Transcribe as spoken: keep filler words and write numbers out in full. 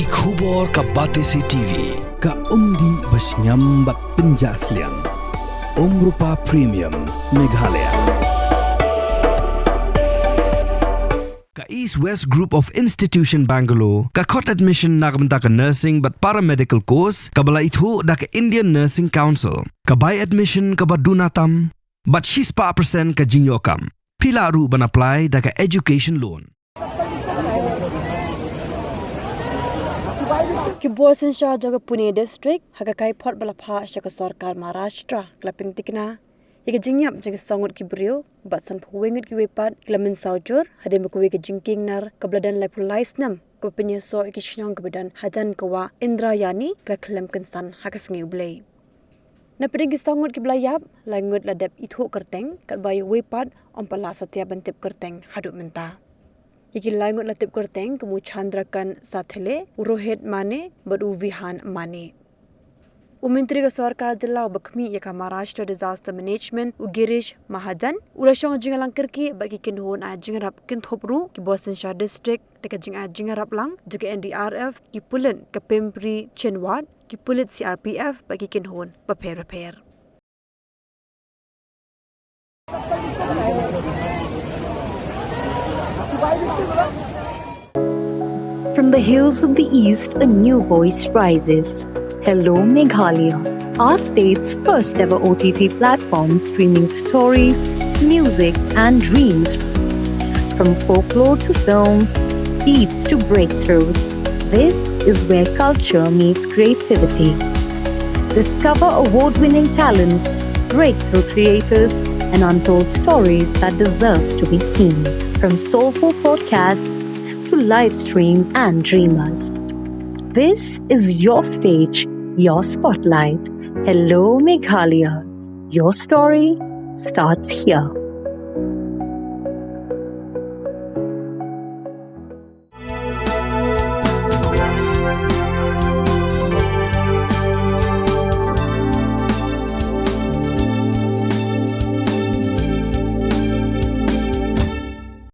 Ki khubor ka Batesi T V. Ka umdih ba shngiam bad pynjah sliang. Umrupa Premium, Meghalaya. Ka East West Group of Institution Bangalore ka khot admission na ka bynta ka nursing bad paramedical course kaba la ithuh da ka Indian Nursing Council. Ka bai admission kaba duna tam bad shispah percent ka jingïoh kam. Phi lah ruh ban apply da ka education loan. Ki bor synshar jong ka Pune District ha ka kaiphod ba la phah sha ka sorkar Maharashtra ka la pyntikna ïa ka jingïap jong ki saw ngut ki briew bad sanphew wei ngut kiwei pat ki la mynsaw jur hadien ba kawei ka jingkieng nar kaba la don laiphew lai snem kaba pynïasoh ïa ki shnong kiba don hajan ka wah Indrayani ka la khlem kynsan ha ka sngi U Blei. Na pdeng ki saw ngut kiba la ïap, lai ngut la dep ithuh kyrteng katba ïa uwei pat ym pat la satia ban tip kyrteng haduh mynta. Ïa ki lai ngut la tip kyrteng kum u Chandrakant Sathele, u Rohit Mane bad u Vihan Mane. U Myntri ka sorkar jylla uba khmih ïa ka Maharashtra Disaster Management, u Girish Mahajan, u la shong jingïalang kyrkieh bad ki kynhun ai jingïarap, kynthup ruh ki bor synshar district da ka jingai jingïarap lang jong ka N D R F, ki pulit ka Pimpri Chinwad, ki pulit C R P F bad ki kynhun bapher bapher. From the hills of the East, a new voice rises. Hello, Meghalaya, our state's first ever O T T platform streaming stories, music, and dreams. From folklore to films, beats to breakthroughs, this is where culture meets creativity. Discover award winning talents, breakthrough creators, and untold stories that deserves to be seen. From soulful podcasts to live streams and dreamers. This is your stage, your spotlight. Hello, Meghalaya. Your story starts here.